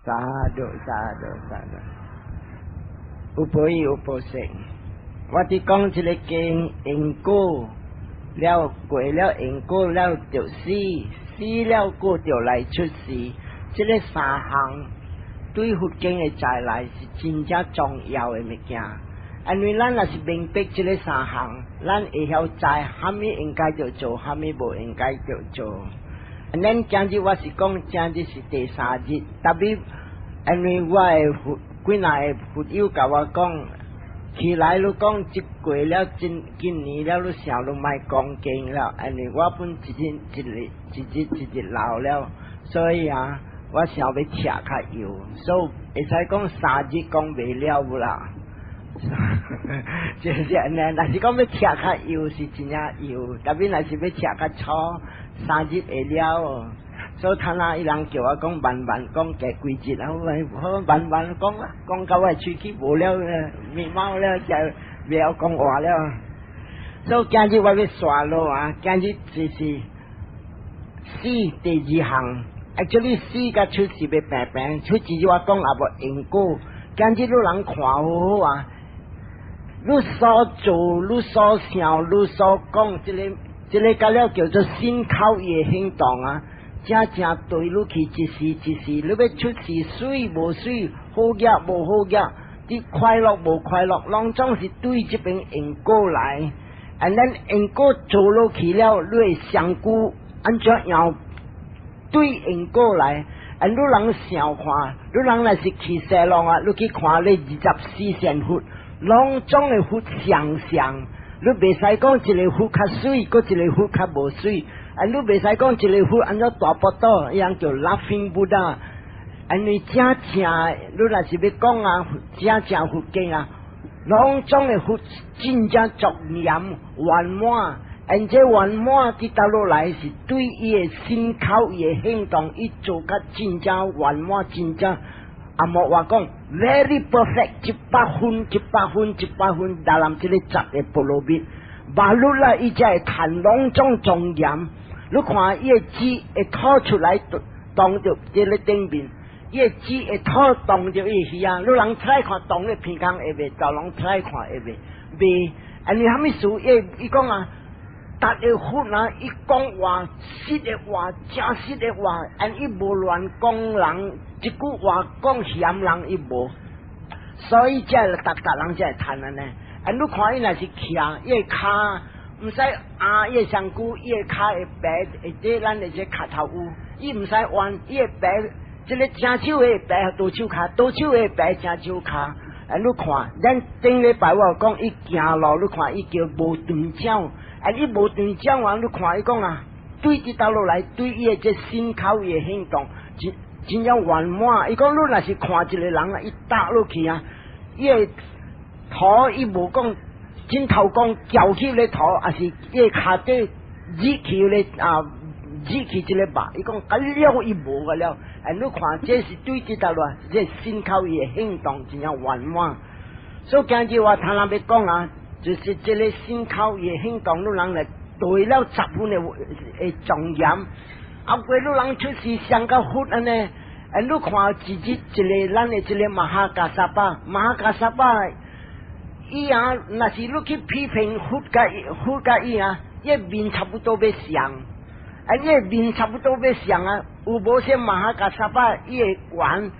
Sadhu sadhu sadhu，有報有報性。我佇講這个經因果了過了因果了就死，死了過就來出世。這个三項對佛經的在內是真正重要的物件。因為咱若是明白這个三項，咱會曉知啥物應該著做，啥物無應該著做。咱今日我是講今日是第三日，特別因為我的佛幾若个佛友共我講，起來你講這過了今今年了，你想你莫講經了，因為我本一日一日一日一日老了，所以啊，我想欲拆較幼，所以會使講三日講袂了啦。就是按呢，若是講欲拆較幼是真正幼，特別若是欲拆較粗，三日會了。所以頭仔伊人叫我講慢慢講，加幾日啊，我慢慢講啦，講到我喙齒無了，面毛了，就袂曉講話了。所以今日我欲煞落啊，今日就是死第二項，actually 死佮出世欲平平，出世我講也無因果。今日你人看好好啊，你所做、你所想、你所講，這个這个甲了叫做身口意的行動啊。正正對你去一時一時，你欲出世媠無媠，好額無好額，你快樂無快樂，攏總是對這邊因果來。And then 因果做落去了，你會身軀按怎樣對因果來？And 你人想看，你人若是去西廊啊，你去看咧二十四善佛，攏總的佛相像，你袂使講一个佛較媠，閣一个佛較無媠。啊，你袂使講一个佛按怎大腹肚，伊人叫 Laughing Buddha。因為正正，你若是欲講啊，正正佛經啊，攏總的佛真正莊嚴圓滿，而這圓滿佇倒落來是對伊的身口意的行動，伊做甲真正圓滿，真正紅毛話講 very perfect，100分，100分，100分，達人這个十个波羅蜜，馬路啦，伊才會談攏總莊嚴。你看伊的舌會吐出來，擋著這个頂面。伊的舌會吐擋著伊耳啊！你人出來看擋咧鼻孔會袂？就攏出來看會袂？袂，因為啥物事？伊伊講啊，逐个佛啊，伊講話實的話，誠實的話，and 伊無亂講人，一句話講嫌人伊無，所以才會逐逐人才會趁按呢。And 你看伊若是徛，伊的跤毋使壓伊的身軀，伊的跤會白，會佇咱的這跤頭有，伊毋使彎，伊會白。這个正手會白倒手跤，倒手會白正手跤。啊，你看，咱頂禮拜我有講，伊行路，你看伊叫無斷掌，啊，伊無斷掌完，你看伊講啊，對佇倒落來，對伊的這身口意的行動，真真正圓滿。伊講你若是看一個人啊，伊搭落去啊，伊的頭伊無講枕頭講翹起咧頭，抑是伊的跤底入去咧啊，入去這个肉，伊講甲了伊無個了。哎，你看，這是對這搭落，這身口意的行動真正圓滿。所以今日我頭先欲講啊，就是這个身口意的行動，你人來對了十分的的莊嚴。後過你人出世像甲佛按呢，哎，你看一日一个咱的這个 Mahakassapa，Mahakassapa，伊啊，若是你去批評佛佮佛佮伊啊，伊面差不多欲像。啊，伊面差不多欲像啊，有無說 Mahakassapa 伊的懸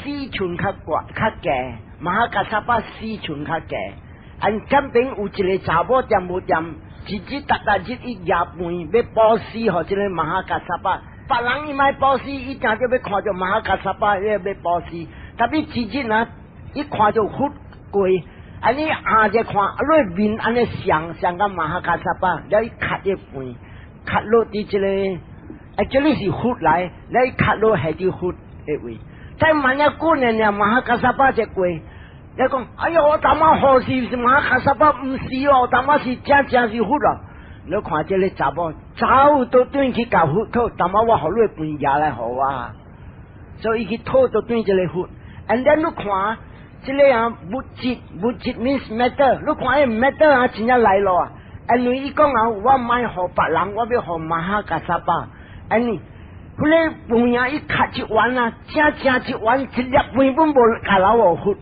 4寸較懸較低，Mahakassapa 4寸較低。按這邊有一个查某踮無踮，一日逐逐日伊舉飯欲布施予這个 Mahakassapa，別人伊莫布施，伊定著欲看著 Mahakassapa，伊欲布施。特別一日啊，伊看著佛過，按呢壓者看，啊，你面按呢像像佮 Mahakassapa，了伊磕伊飯。磕落佇這个，啊，這裡是佛來，來磕落係佇佛的位。再萬一過年了，Mahakassapa 這過，你講，哎喲，我頭仔何時是 Mahakassapa？毋是哦，頭仔是正正是佛咯。你看這个查某，走都轉去共佛討，頭仔我予你飯攑來予我，所以伊去討都轉這个佛。And then 你看，這个啊物質，物質 means matter，你看伊 matter 啊，真正來咯啊。因為伊講啊，我莫予別人，我欲予 Mahakassapa。因為彼个飯啊，伊敲一丸啊，正正一丸，一粒飯本無共留予佛。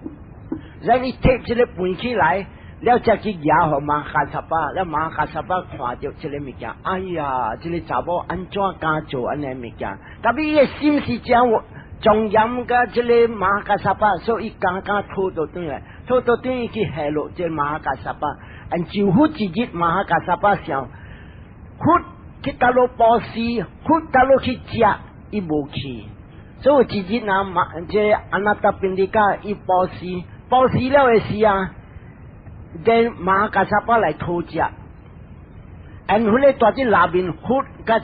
然後伊提這個飯起來，了才去舉予瑪哈迦薩巴，了瑪哈迦薩巴看著這個物件，哎呀，這個查某按怎敢做按呢物件？特別伊的心是真莊嚴佮這個瑪哈迦薩巴，所以伊敢敢討倒轉來，討倒轉去下落這個瑪哈迦薩巴，按就佛一日瑪哈迦薩巴想，佛去佗落布施，佛佗落去食，伊無去。所以一日啊，瑪這阿那達賓迪加伊布施，布施了的時啊，then 瑪哈迦薩巴來討食，按彼個蹛佇內面佛佮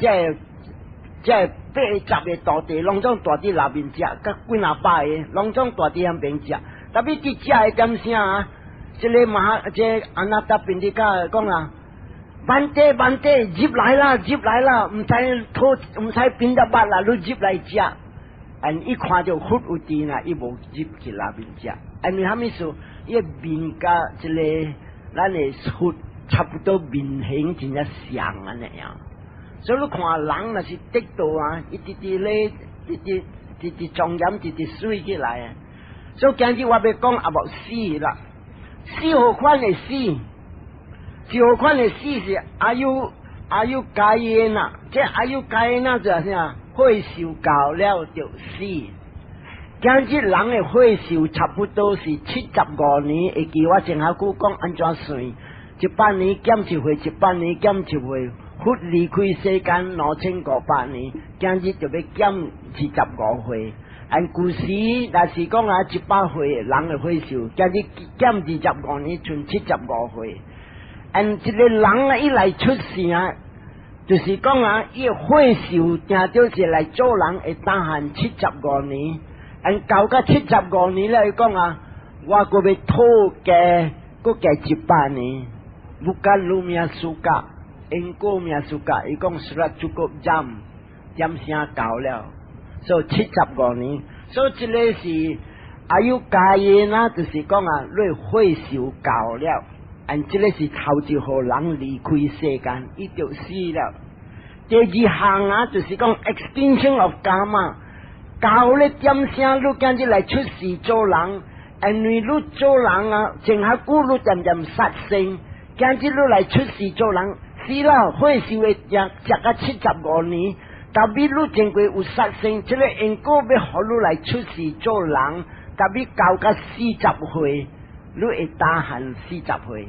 這個80個徒弟，攏總蹛佇內面食，佮幾若百個，攏總蹛佇遐邊食。特別佇食的點聲啊，這個瑪這阿那達賓迪加講啊。慢啲慢啲，入來啦，入來啦，毋使討，毋使賓達巴啦，你入來食。按伊看著佛有佇啦，伊無入去內面食。因為啥物事？伊面佮這個咱的佛差不多面型真正像按呢樣。所以你看人若是得道啊，伊直直咧，直直直直莊嚴，直直媠起來。所以今日我欲講 about 死啦，死何款的死？死何款的死是阿有阿有戒煙啊，這阿有戒煙啊，就是啥？歲壽到了就死。今日人的歲壽差不多是75年，會記我前下久講按怎算？100年減一歲，100年減一歲，佛離開世間2500年，今日就欲減25歲。按舊時若是講啊，100歲人的歲壽，今日減25年，剩75歲。按這個人啊，一來出世啊，就是講啊，伊歲壽定著是來做人會當限七十五年。按到甲七十五年咧，伊講啊，我閣欲討加，閣加100年。無間路命暑假，因果命暑假，伊講說足夠針點聲到了，所以七十五年，所以這個是阿有加因啊，就是講啊，你歲壽到了。按這個是頭一號人離開世間，伊就死了。第二項啊，就是講 extinction of karma，到咧點聲，你今日來出世做人，因為你做人啊，前下久你漸漸殺生，今日你來出世做人，死了歲壽會食食到七十五年，特別你前過有殺生，這個因果欲予你來出世做人，特別到甲40歲。你會擔限四十歲，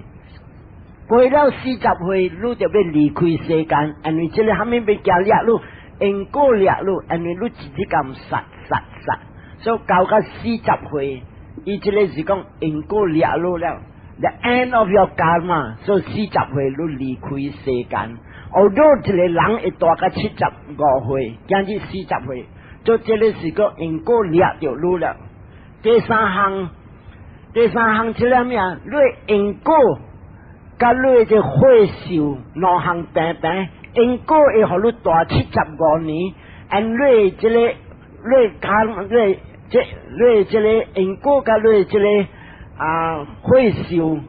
過了四十歲，你就欲離開世間，因為這個蝦米欲行掠你，因果掠你，因為你一直咁殺殺殺，所以到甲四十歲，伊這個是講因果掠你了，the end of your karma，所以四十歲你離開世間。although 一個人會活到75歲，今日四十歲，所以這個是講因果掠著你了。第三項。第三項這個咩啊？你因果佮你這歲壽兩項平平，因果會予你活七十五年，and 你這個你講你這你這個因果佮你這個啊歲壽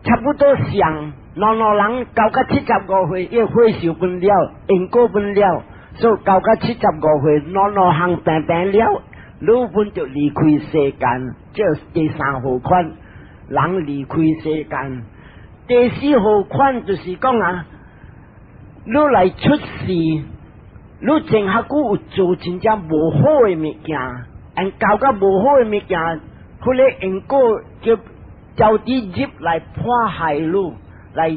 差不多像，兩兩人到甲七十五歲，伊歲壽分了，因果分了，所以到甲七十五歲，兩兩項平平了。你本就離開世間，這是第三號款人離開世間。第四號款就是講啊，你來出世，你前下久有做真正無好的物件，and 到甲無好的物件，彼個因果就招致入來破壞你，來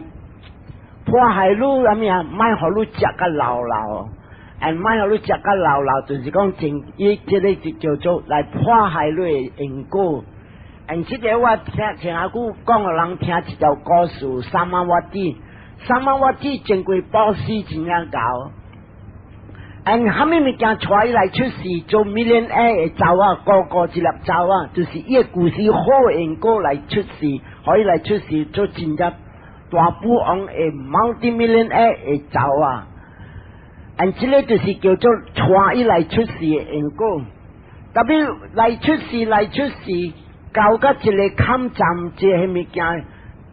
破壞你啥物啊？莫予你食甲老老。and 莫予你食甲老老，就是講真，伊這個就叫做來破壞你的因果。and 這個我聽前下久講予人聽一條故事，三馬瓦蒂，三馬瓦蒂經過布施真正𠢕。and 蝦米物件帶伊來出世做 millionaire 的查某，個個一粒查某，就是伊的舊時好因果來出世，予伊來出世做真正大富翁的 multi millionaire 的查某。and 這個就是叫做帶伊來出世的因果，特別來出世來出世，到甲一個坎站，這個物件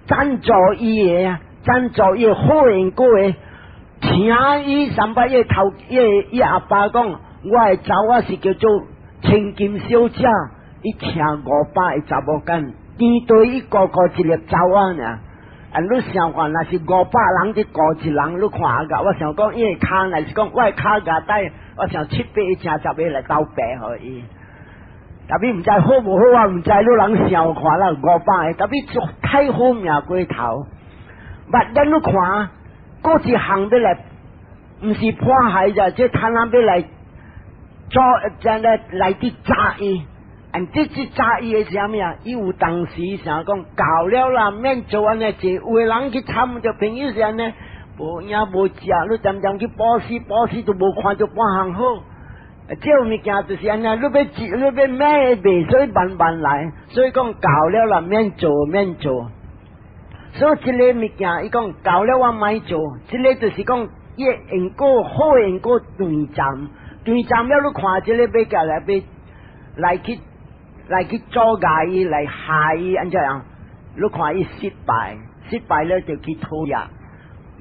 贊助伊的，贊助伊的好因果的，請伊三擺伊頭伊伊阿爸講，我的查某是叫做千金小姐，伊請500個查某囝，甜對伊顧顧一個查某爾。啊！你想看，若是500人佇顧一人，你看下個，我想講伊的跤，若是講我的跤夾底，我想七八個請十個來鬥白予伊。特別毋知好無好啊，毋知你人想看啦，五百個，特別做太好命過頭。捌咱你看，閣一項欲來，毋是破壞者，這貪婪欲來做，真來來佇炸伊。按這次炸伊的是啥物啊？伊有當時想講夠了啦，免做按呢濟，有的人去參著朋友是按呢，無影無食，你漸漸去布施，布施都無看著半項好。這物件就是按呢，你欲食，你欲買袂，所以慢慢來。所以講夠了啦，免做免做。所以這个物件，伊講夠了我莫做，這个就是講伊的因果好的因果斷暫，斷暫了你看這个欲過來欲來去。來去阻礙伊，來害伊，按怎樣？你看伊失敗，失敗了就去討食。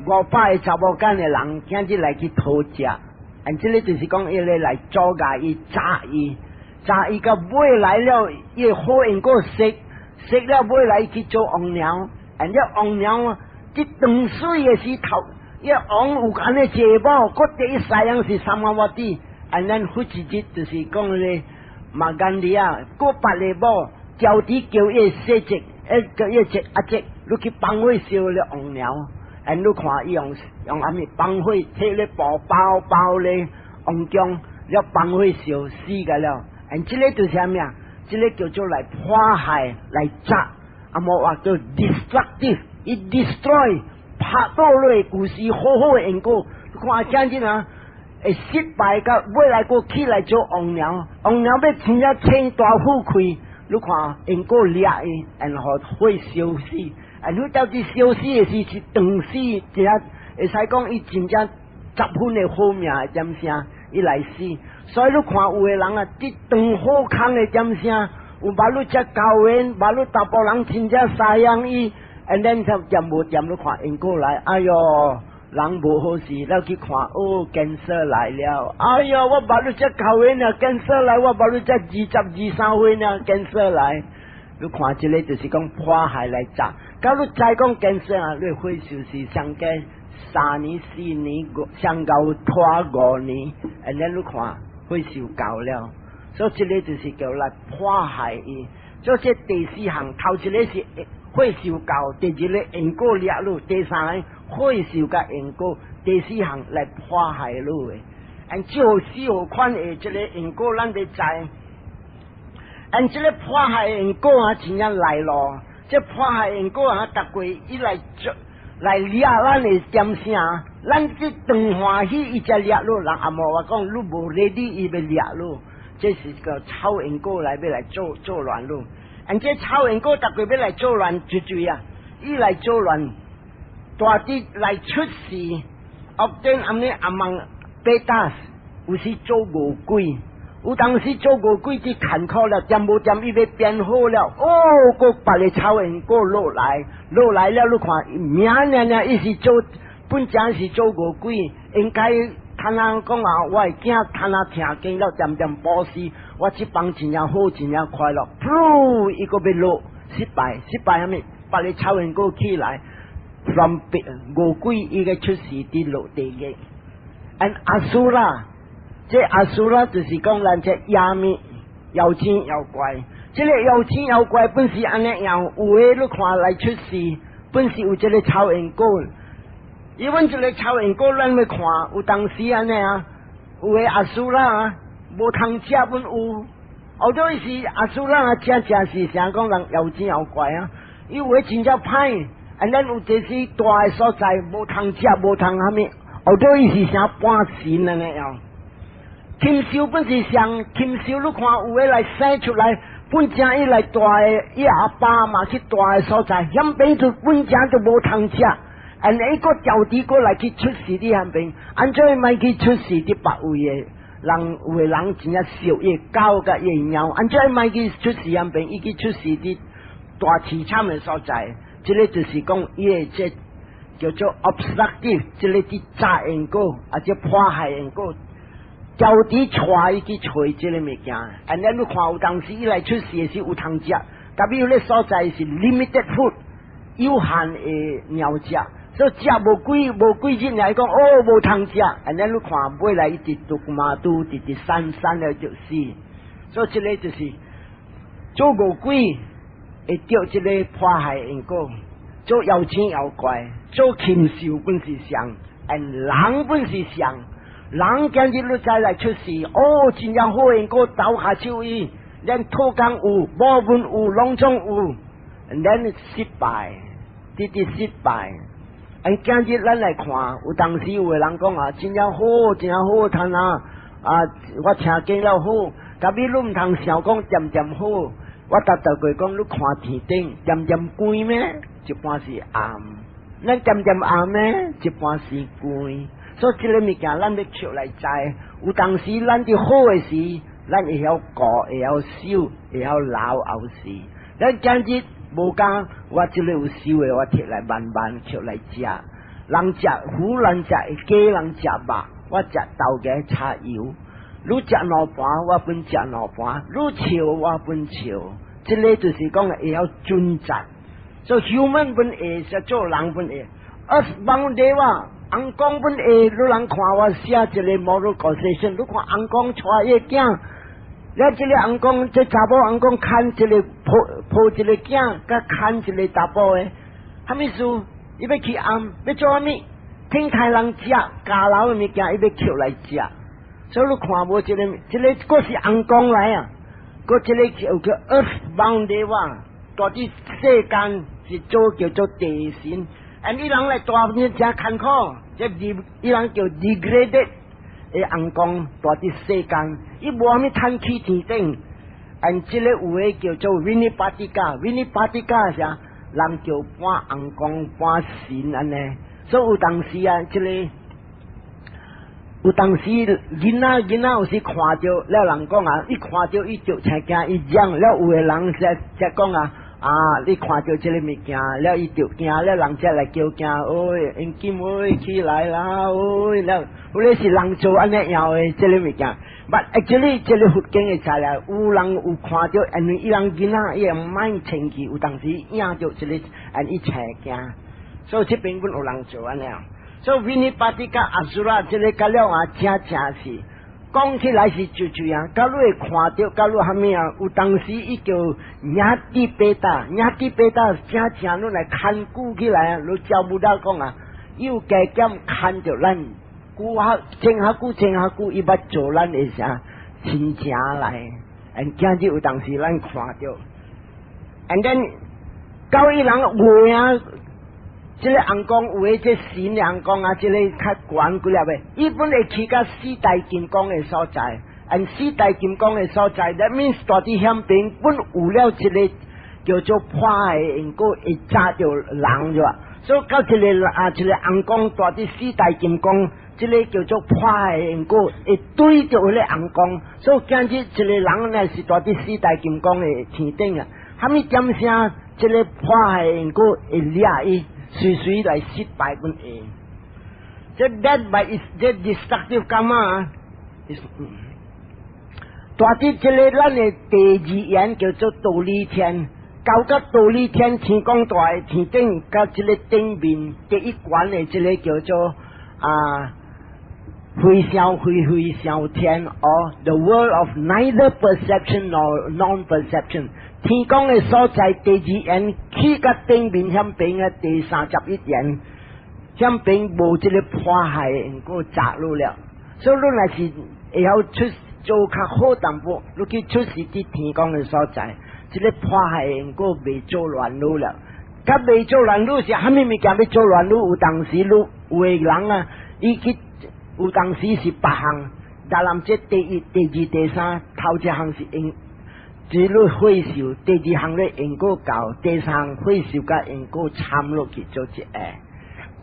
500個查某囝的人，今日來去討食，按這个就是講伊個來阻礙伊、炸伊、炸伊到尾來了，伊好因果食食了尾來去做王娘，按這王娘佇斷水的時頭，伊王有按呢濟某，閣第一世人是三萬瓦底，按咱佛一日就是講咧。馬干利亞，閣別个某，叫佇叫伊細隻，欸，叫伊隻阿隻，你去放火燒了王娘，按你看伊用用啥物放火，提咧布包包咧王宮，了放火燒死個了。按這个就是啥物啊？這个叫做來破壞、來炸，啊無話叫 destructive，伊 destroy 拍倒落舊時好好的因果，看真真啊！會失敗到尾來閣起來做王娘，王娘欲真正穿大富貴，你看因果掠伊，然後火燒死，啊，你到底燒死的時是斷死，真正會使講伊真正十分的好命的點聲，伊來死。所以你看有的人啊，佇斷好康的點聲，有捌你遮交緣，捌你查埔人真正赡養伊，and then 就掂無掂你看因果來，哎喲！人無好勢，了去看哦，cancer 來了。哎喲，我捌你遮交緣啊，cancer 來，我捌你遮22、23歲呢，cancer 來。你看這个就是講破壞來炸。假如再講 cancer 啊，你歲數是相加3年、4年，上夠拖5年，and then 你看歲數夠了。所以這个就是叫來破壞伊。所以這第四項，頭一个是歲數夠，第二个因果掠你，第三個歲數佮因果，第四項來破壞你的。按這四號款的這个因果，咱欲知。按這个破壞因果啊，真正來咯。這破壞因果啊，逐過伊來做來掠咱的點聲，咱這斷歡喜，伊才掠你。人阿無話講，你無 ready，伊欲掠你。這是個醜因果來欲來做做亂你。按這醜因果逐過欲來做亂，就注啊，伊來做亂。大啲來出世，後頂暗呢阿問八達，有時做餓鬼，有當時做餓鬼佇艱苦了，掂無掂伊欲變好了，哦，閣別个醜因果落來，落來了，你看名爾爾，伊是做本正是做餓鬼，應該坦人講啊，我的囝坦啊聽經了，漸漸布施，我這幫真正好，真正快樂，噗，伊閣欲落失敗，失敗啥物？別个醜因果起來。from 餓鬼伊個出世佇落地獄，and asura，這 asura 就是講咱這妖物、妖精妖怪，這个妖精妖怪本是按呢樣，有的你看來出世，本是有這个醜因果。因為這个醜因果，咱欲看有當時按呢啊，有的 asura 啊，無通食本有，後頭是 asura 啊，正正是啥講人妖精妖怪啊，伊有的真正歹。啊，咱有這些大的所在，無通食，無通啥物，後頭伊是啥半神按呢樣。禽獸本是上禽獸，你看有的來生出來，本正伊來大的，伊阿爸嘛去大的所在，遐邊就本正就無通食，按呢伊閣調佇過來去出世佇遐邊，按怎莫去出世佇別位的？人有的人真正燒伊狗佮伊貓，按怎莫去出世遐邊？伊去出世佇大淒慘的所在。這个就是講伊的這叫做 obstructive，這个佇詐因果，或者破壞因果，調佇帶伊去揣這个物件。And then 你看有當時伊來出世的時有通食，特別有咧所在是 limited food，有限的糧食，所以食無幾日來講，哦，無通食。And then 你看尾來伊直毒馬都，直直散散了就死。所以這个就是做餓鬼會著這个破壞因果。做妖精妖怪，做禽獸本是上，and 人本是上，人今日你再來出世，哦，真正好因果鬥跤手伊，連土工有，無文有，攏總有，咱失敗，直直失敗。And 今日咱來看，有當時有的人講啊，真正好，真正好趁啊，啊，我聽見了好，特別你毋通想講漸漸好，我逐逐過講，你看天頂漸漸光咩？一般是暗，咱漸漸暗咩？一般是光。所以這个物件，咱欲笑來知。有當時咱佇好的時，咱會曉顧，會曉守，會曉留後世。咱今日無講，我這个有收的，我摕來慢慢抾來食。人食虎，人食雞，人食肉，我食豆芽柴油。你食兩盤，我分食兩盤；你笑，我分笑。這个就是講會曉準則。所以 human 本會，是做人本會。Earthbound deva，尪公本會，你人看我寫一个 moral causation，你看尪公帶伊囝，了這个尪公，這查某尪公牽一个抱抱一个囝，佮牽一个查埔的，啥物事？伊欲去暗，欲做啥物？天台人食家老的物件，伊欲抾來食。所以你看無這个，這个閣是尪公來啊！閣這个叫叫 Earthbound deva，蹛佇世間是做叫做地神，and 伊人來蹛呢誠艱苦，這伊人叫 degraded 的尪公蹛佇世間，伊無啥物趁去天頂。And 這个有的叫做 Vinipatika，Vinipatika 啥？人叫半尪公半神按呢。所以有當時啊，這个有當時囡仔有時看著了人講啊，伊看著伊就青驚伊講了，有的人才才講啊，啊，你看著這个物件了，伊就驚了，人才來叫驚，喂，英金喂起來啦，喂了，有咧是人做按呢樣的這个物件，But actually 這个佛經的材料，有人有看著，因為伊人囡仔伊毋免清氣，有當時影著這个，按伊青驚，所以這邊本有人做按呢樣。所以 Vinipatika Asura 這个甲了啊，真正是講起來是就這樣，假你會看著，假你蝦米啊？有當時伊叫 Ñāti peta，Ñāti peta 真正你來牽久起來啊！你照 Buddha 講啊，有加減牽著咱久較前較久前較久，伊捌做咱的啥親情來，and 今日有當時咱看著，and then 到伊人話啊。這个尪公有的這神尪公啊，這个較懸幾粒的，伊本會去到四大金剛的所在，and 四大金剛的所在，that means 蹛佇遐邊本有了一个叫做破的因果，會炸著人咗，所以到這个啊，這个尪公蹛佇四大金剛，這个叫做破的因果，會對著彼个尪公，所以今日這个人呢是蹛佇四大金剛的天頂啊，蝦米點聲，這个破的因果會掠伊。隨隨來失敗本會，這 death by is 這 destructive karma，蹛佇這个咱的第二緣叫做忉利天，到甲忉利天天公大的天頂，佮這个頂面第一關的這个叫做啊非想非非想天，哦，the world of neither perception nor non-perception。天公的所在，第二緣去佮頂面遐邊的第三十一緣，遐邊無這个破壞的因果砸落了。所以你若是會曉出做較好淡薄，你去出世佇天公的所在，這个破壞的因果袂做亂路了。佮袂做亂路是蝦米物件欲做亂路？有當時你有的人啊，伊去有當時是八項，但人這第一、第二、第三，頭一項是因。這個歲壽，第二項咧因果到，第三項歲壽佮因果參落去做一個。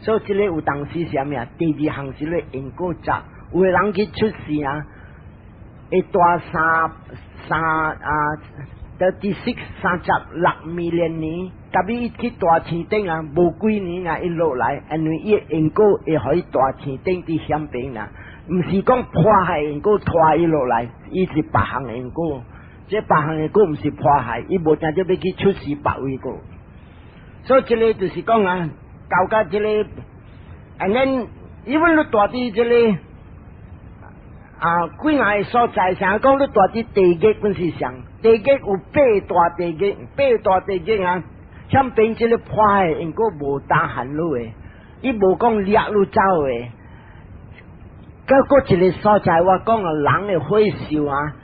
所以這个有當時是啥物啊？第二項是咧因果雜，有的人去出世啊，會蹛三三啊，36 36 million 年，逐特別伊去大天頂啊，無幾年啊，伊落來，因為伊因果會予伊大天頂佇險邊啦，毋是講破壞因果拖伊落來，伊是別項因果，這別項因果毋是破壞，伊無定著欲去出世別位過。所以這个就是講啊，到甲這个，and then 因為你蹛佇這个啊，幾若个所在，像講你蹛佇地獄本是上，地獄有八大地獄，八大地獄啊，像變這个破壞因果無擔限你的，伊無講掠你走的。佮閣一个所在，我講啊，人的火壽啊，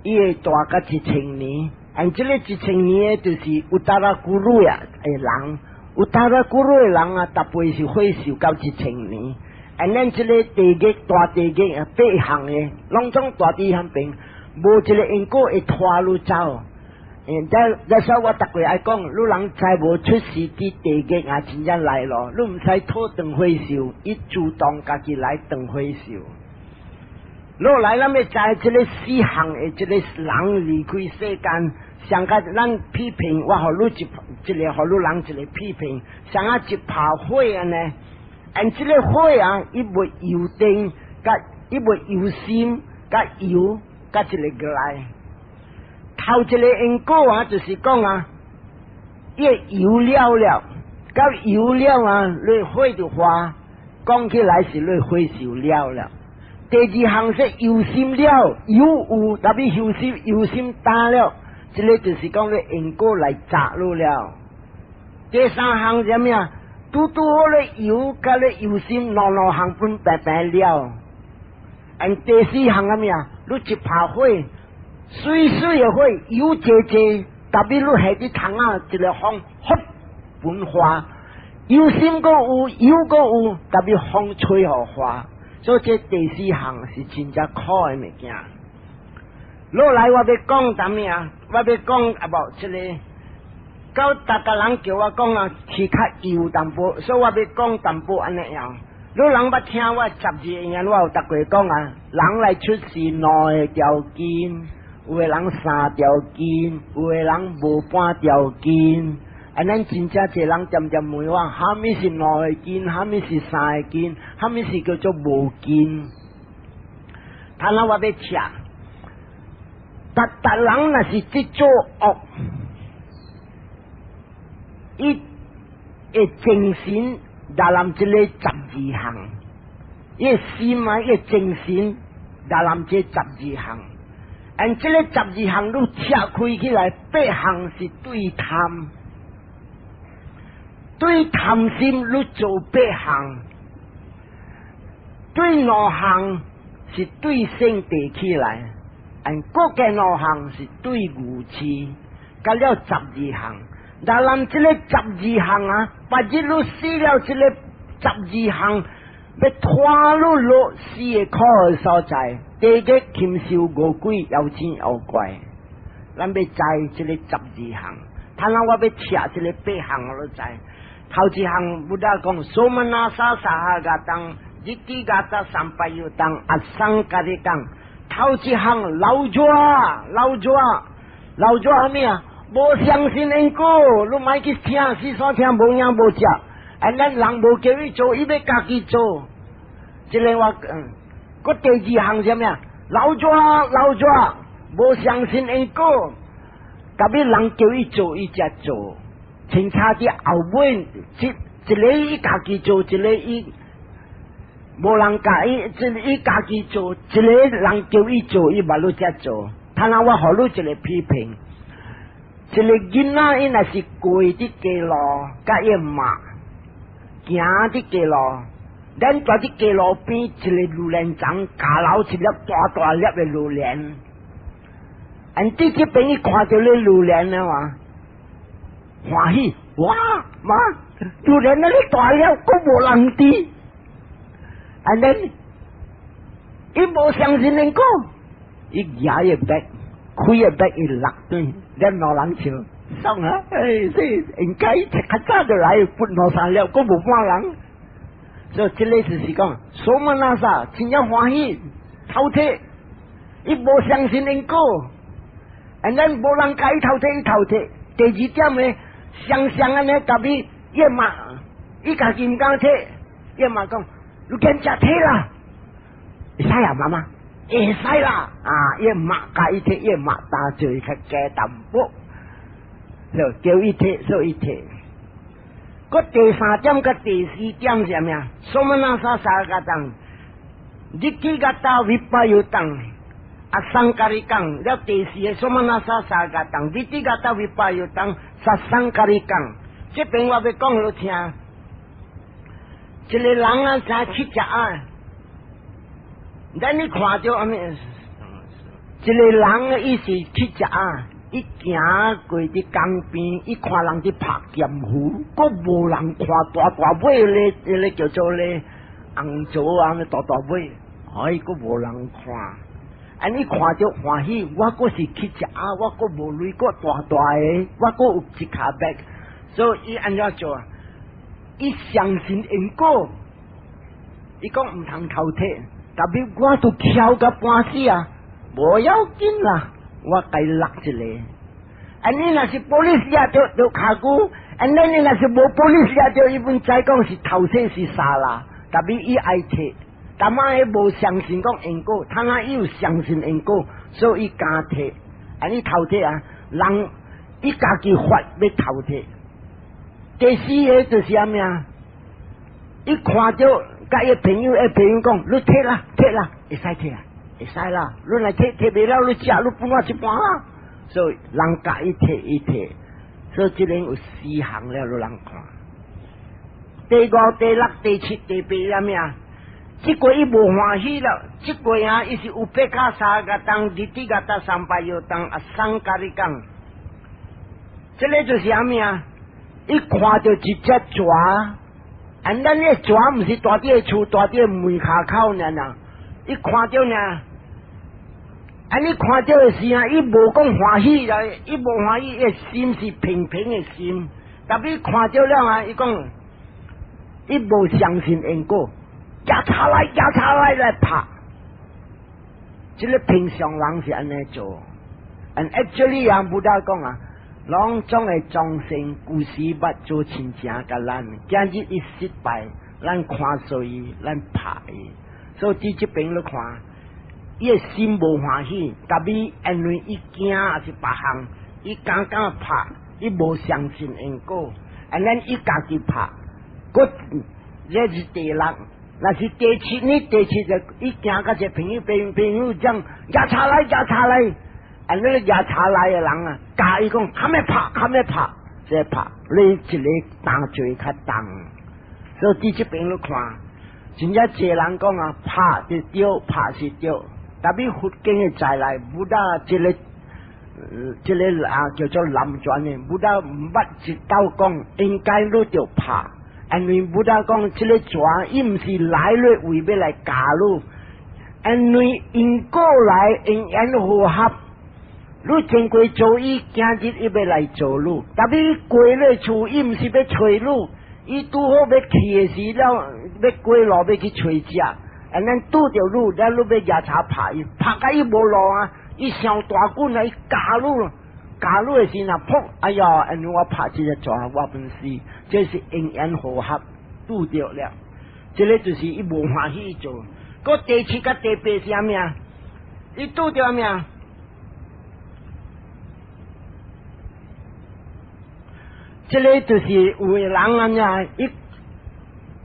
伊會大甲一千年，and 這个一千年的就是 Uttarakuru 啊的人，Uttarakuru 的人啊，逐擺是火壽到一千年。and 咱這个地獄大地獄啊，八項的，攏總蹛佇遐邊，無一个因果會拖你走。嗯，這所以我逐擺愛講，你人知無出世佇地獄啊，真正來咯，你毋使討斷火壽，伊主動家己來斷火壽。落來咱欲知這个四項的這个人離開世間，上較咱批評，我予你一一个，予你人一個批評，像啊一拍火按呢，and 這个火啊，伊袂油燈，佮伊袂油心，佮油，佮一个過來。頭一個因果啊，就是講啊，伊油了了，到油了啊，你火就化，講起來是你火燒了了。第二項是憂心了，油有，特別憂心憂心大了，這个就是講你因果來砸你了。第三項是啥物啊？拄拄好咧油佮你憂心兩兩項分白白了。and 第四項啥物啊？你一拍火，媠媠的火，油濟濟，特別你下佇窗仔一个風，呼，分化，憂心閣有，油閣有，特別風吹予化，所以這第四項是真正苦的物件。落來我欲講啥物啊？我欲講啊無，這个，到逐个人叫我講啊，是較幼淡薄，所以我欲講淡薄按呢樣。你人捌聽我十二因緣，我有逐過講啊，人來出世兩个條件。有的人三條件，有的人無半條件。啊，咱真正濟人恬恬問我，啥物是兩个件，啥物是三个件，啥物是叫做無件？他那我欲拆，逐逐人若是去做惡，伊的精神來臨這个十二項，伊的心啊，伊的精神來臨這十二項。and 這个十二項你拆開起來，八項是對貪，對貪心你做八項，對兩項是對勝地起來，and 閣加兩項是對愚癡，加了十二項。但咱這个十二項啊，別日你死了，這個十二項欲拖你落四个苦的所在，地獄、禽獸、餓鬼、妖精、妖怪，咱欲知這个十二項。他那我欲拆這个八項我都知。頭一項 Buddha 講，somanassa sahagataṃ ditthigata sampayuttaṃ asaṅkhārikaṃ。頭一項老蛇，老蛇，老蛇啥物啊？無相信因果，你莫去聽，四所聽無影無跡。啊，咱人無叫伊做，伊欲家己做。這个我嗯，閣第二項是啥物啊？老蛇，老蛇，無相信因果，特別人叫伊做，伊才做。清楚佇後尾，一一个伊家己做，一个伊無人教伊，一个伊家己做，一个人叫伊做，伊嘛攏才做。他那我予你一个批評，一个囡仔伊若是過佇街路，佮伊媽行佇街路，咱蹛佇街路邊一个榴蓮欉，跤流一粒大大粒的榴蓮，and 佇這邊伊看著咧榴蓮啊嘛，歡喜，哇媽，榴蓮按呢大粒，閣無人佇，and then 伊無相信因果，伊舉伊 bag，開伊 bag 伊落轉，咱老人笑，爽啊！哎，這應該較早就來分兩三粒，閣無半人。所以這个就是講，somanassa 真正歡喜，頭鐵，伊無相信因果，and then 無人共伊頭鐵，伊頭鐵。第二點呢，雙雙按呢，特別伊媽，伊家己毋敢提，伊媽講，你減食提啦，會使啊，媽媽，會使啦，啊，伊媽共伊提，伊媽擔做較加淡薄，就叫伊提，所以提。閣第三點佮第四點是啥物啊？somanassa sahagataṃ，ditthigata vippayuttaṃ，asaṅkhārikaṃ，了第四個 somanassa sahagataṃ，ditthigata vippayuttaṃ，sasaṅkhārikaṃ。這邊我欲講予聽，一個人啊，生七隻啊，咱你看著啥物？一個人伊是乞食啊，伊行過佇江邊，伊看人佇拍劍魚，閣無人看大大尾咧，彼個叫做咧紅棗啊，大大尾，哎，閣無人看。按呢看著歡喜，我閣是乞食啊，我閣無鐳，閣大大个，我閣有一跤目，所以伊按怎做啊？伊相信因果，伊講毋通偷提，特別我都抾甲半死啊，無要緊啦，我共伊落一個。按呢若是 police 掠著著跤久，按呢你若是無 police 掠著，伊本知講是偷提是啥啦，特別伊愛提。但嘛伊無相信講因果，他若伊有相信因果，所以伊敢提。按呢偷提啊，人伊家己發欲偷提。第四个就是啥物啊？伊看著共伊朋友，伊朋友講：你提啦，提啦，會使提啊，會使啦。你若提提袂了，你食你分我一半啊。所以人共伊提伊提，所以這個有四項了，予人看。第五、第六、第七、第八啥物啊？這個伊無歡喜了，這個啊，伊是 upekkhā sahagataṃ，ditthigata sampayuttaṃ，asaṅkhārikaṃ。這個就是啥物啊？伊看著一隻蛇，啊，咱的蛇毋是蹛佇個厝，蹛佇個門跤口爾爾。伊看著呢，啊，你看著的時啊，伊無講歡喜啦，伊無歡喜，伊的心是平平的心。特別看著了啊，伊講，伊無相信因果，警察來，警察來來拍。這個平常人是按呢做，and actually 啊，Buddha 講啊，攏總的眾生舊時捌做親情共咱，今日伊失敗，咱看衰伊，咱拍伊，所以佇這邊你看，伊的心無歡喜，特別因為伊驚抑是別項，伊敢敢拍，伊無相信因果，and then 伊家己拍，閣這是第六，若是第七呢？第七就伊行佮一個朋友，朋朋友講，警察來，警察來。啊！那個警察來的人啊，共伊講，較欲拍，較欲拍，這拍，你一個擔罪較重。所以佇這邊你看，真正濟人講啊，拍是對，拍是對。特別佛經的在內，Buddha 這個，這個啊叫做南傳的，Buddha 毋捌一道講應該你著拍，因為 Buddha 講這個蛇伊毋是來咧為欲來咬你，因為因果來因緣和合。你經過做伊，今日伊欲來做你，特別過咧厝，伊毋是欲揣你，伊拄好欲去的時了，欲過路欲去揣食，and then 拄著你，了你欲舉柴拍伊，拍甲伊無路啊，伊傷大棍啊，伊咬你，咬你的時陣，噗！哎呀，因為我拍這個蛇，我本死，這是因緣和合拄著了，這個就是伊無歡喜做。閣第七佮第八是啥物啊？伊拄著啥物啊？這個就是有的人按呢，伊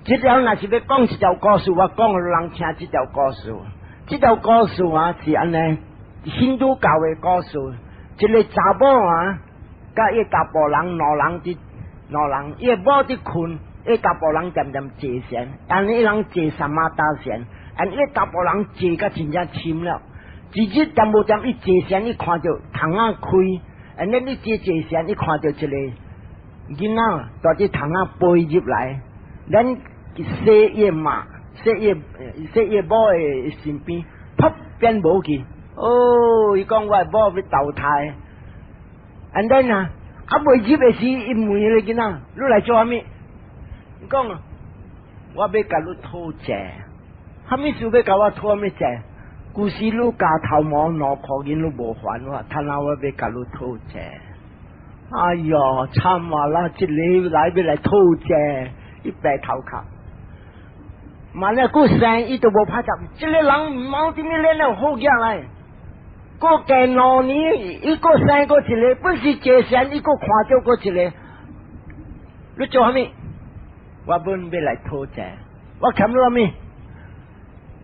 這條若是欲講一條故事，我講予人聽這條故事。這條故事啊是按呢，印度教的故事。一個查某啊，佮伊查埔人兩人佇兩人，伊的某佇睏，伊查埔人恬恬坐禪，但伊人坐 samatha 禪，and 伊查埔人坐甲真正深了。一日恬無恬伊坐禪，伊看著窗仔開，and then 伊坐坐禪，伊看著一個囡仔蹛佇窗仔飛入來，咱洗伊媽，洗伊洗伊某的身邊，噗變無去。哦，伊講我的某欲投胎，and then 啊，啊未入的時，伊問彼個囡仔，你來做啥物？伊講，我欲共你討債，啥物事欲共我討啥物債？舊時你鉸頭毛兩箍銀你無還我，趁下我欲共你討債。哎喲，慘啊啦！這個來欲來討債，伊白頭殼。萬一閣生，伊都無拍接。這個人毋知啥物咧了好囝來。閣過2年，伊閣生閣一個，本是借錢，伊閣看著閣一個。你做啥物？我本欲來討債，我欠你啥物？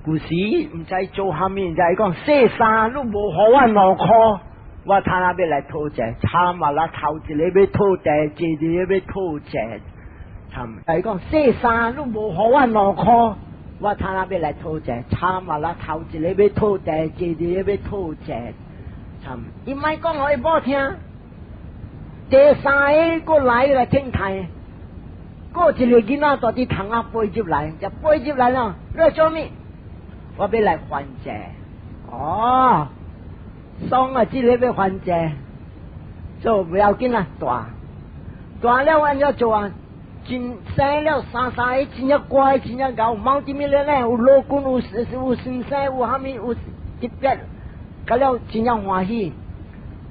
舊時毋知做啥物，就係講洗衫，你無予我2箍，我他那欲來討債，慘啊啦！頭一個欲討債，第二個欲討債，慘！係講洗衫，你無予我2箍，我他那欲來討債，慘啊啦！頭一個欲討債，第二個欲討債，慘！伊莫講予伊某聽，第三個閣來來聽台，閣一個囡仔蹛佇窗仔飛入來，就飛入來了，你來做物？我欲來還債，哦，爽啊！這個欲還債，做不要緊啦，大大了按怎做啊？真生了三三個，真正乖，真正𠢕，忙啥物咧咧？有老君，有先生，有蝦米有特別，佮了真正歡喜。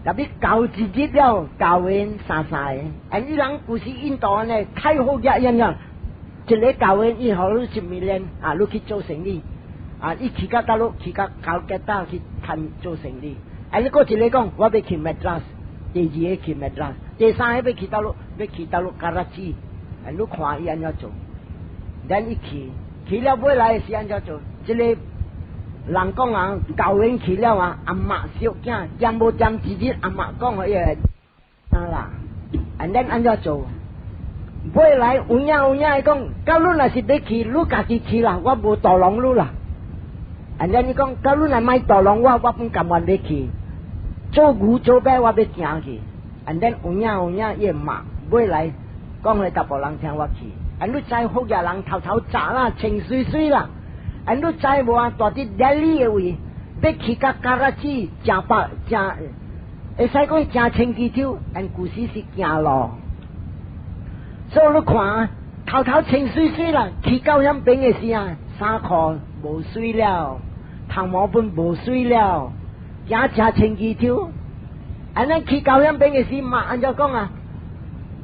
特別到一日了，教𪜶三三個，啊！伊人舊時印度呢，太好額樣樣，一個教𪜶伊予你1 million 啊，你去做生意。啊！伊去到佗落，去到加爾各答去趁做生意。啊！你閣一個講，我欲去 Madras，第二個去 Madras，第三個欲去佗落，欲去佗落卡拉奇。啊！你看伊按怎做？咱一去，去了尾來是按怎做？這個人講啊，教𪜶去了啊，阿媽小囝，踮無踮一日，阿媽講予伊個啊啦，啊，咱按怎做？尾來有影有影，伊講，假汝若是欲去，你家己去啦，我無阻攔你啦。啊！咱你講，假汝若莫阻攔我，我本甘願欲去。做牛做馬，我欲行去。啊！咱有影有影，伊會罵，尾來講予逐部人聽我去。啊！你知福業人頭頭紮啦，穿媠媠啦。啊！你知無啊？蹛佇 Delhi 的位，欲去到卡拉奇，誠百誠，會使講誠清氣抽，但舊時是行路。所以你看，頭頭穿媠媠啦，去到遐邊的時啊，衫褲無媠了，頭毛本無媠了，行誠清氣抽。按呢去到遐邊的時，嘛按怎講啊？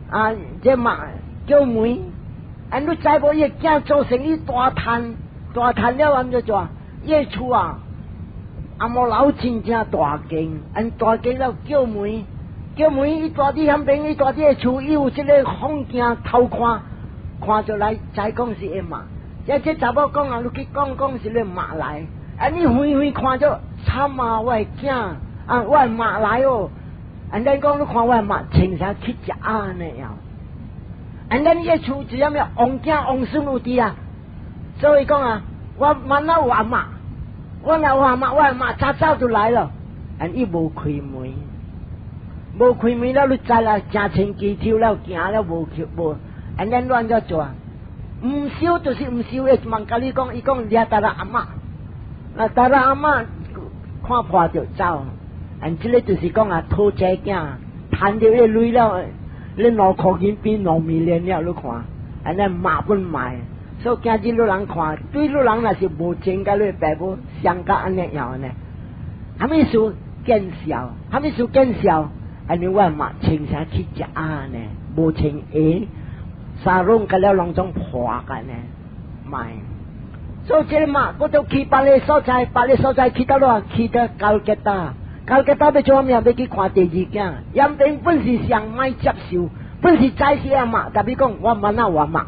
啊，這嘛叫門，按你知無？伊囝做生意大趁，大趁了按怎做？伊厝啊，阿摩樓真正大間，按大間了叫門，叫門伊蹛佇遐邊，伊蹛佇個厝，伊有這個風鏡偷看，看出來知講是會嘛。這這查某講啊，你去講講是你媽來，啊你遠遠看著慘啊！我的囝啊，我的媽來哦。按咱講，你看我的媽穿啥去食按呢樣？按咱伊個厝一啥物王囝王孫有佇啊，所以講啊，我滿哪有阿媽，我若有阿媽，我阿媽早早就來了。按伊無開門，無開門了，你知啦，誠清機抽了，行了無去無，按咱亂怎做啊？毋收就是毋收，會問共你講，伊講掠達啦阿媽，那達啦阿媽看破就走。按這個就是講啊，討債囝，趁著彼鐳了，你2箍銀變2 million 了，你看，按呢媽本賣，所以今日你人看，對你人若是無情佮你爸母相佮按呢樣呢？啥物事見笑？啥物事見笑？按呢我嘛穿啥去食呢？無穿鞋，衫攏佮了攏總破個呢？賣。所以這個嘛，我都去別個所在，別個所在去到哪？去到加爾各答。加爾各答欲做啥物？欲去看第二囝。原本本是想莫接受，本是知是阿媽，特別講我問哪我媽，